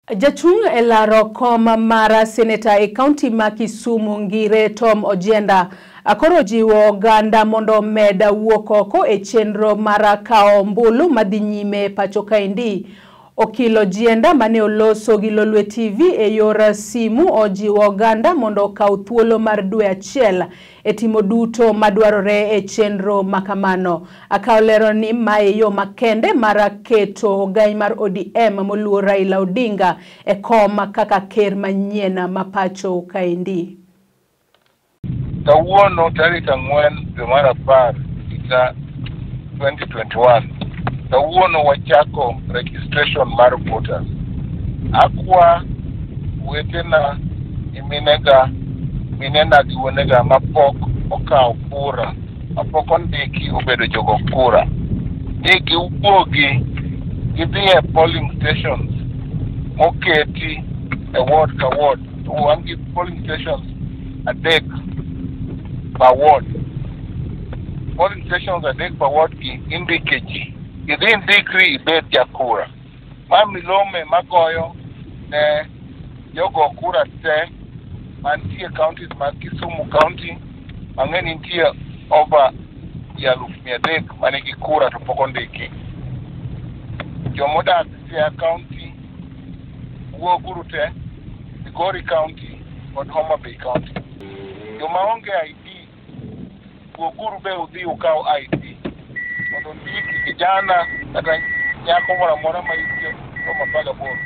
Jachung' e laro kom mar seneta e kaunti ma Kisumu Ngire Tom Ojienda koro jiwo oganda mondo omed wuok oko e chenro mar kawo ombulu madhi nyime pacho kaendi. Okil Ojienda mane oloso gi Lolwe TV e yor simu ojiwo oganda mondo okaw thuolo mar dwe achiel e timo duto madwarore e chenro makamano. Akaw lero ni mae yo makende mar keto ogai mar ODM moluor Raila Odinga e kom kaka ker manyien ma pacho kaendi. Kawuono tarik 4 dwe mar 10 higa 2021, kawuono wachako registration mar voters. Akwa wetena, nyiminega, minena gi wuonega mapok okawo kura, mapok ondiki obedo jogo kura, ni giwuogi gidhi e polling stations moketi e ward ka ward. Wan gi polling stations 3 per ward. Polling stations 3 per ward gi indike ji. Idhi indikri ibed jakura. Ma milome magoyo ne jogo kura te mantie counties mag Kisumu County, mang'eny nitie over 300,000 manigi kura to pok ondiki. Jomodak Siaya County, wuoguru te, Migori County kod Homa Bay County. Joma onge ID, wuoguru be udhi ukaw ID mondo ondiki kijana kata nyako moro amora ma hike romo 18.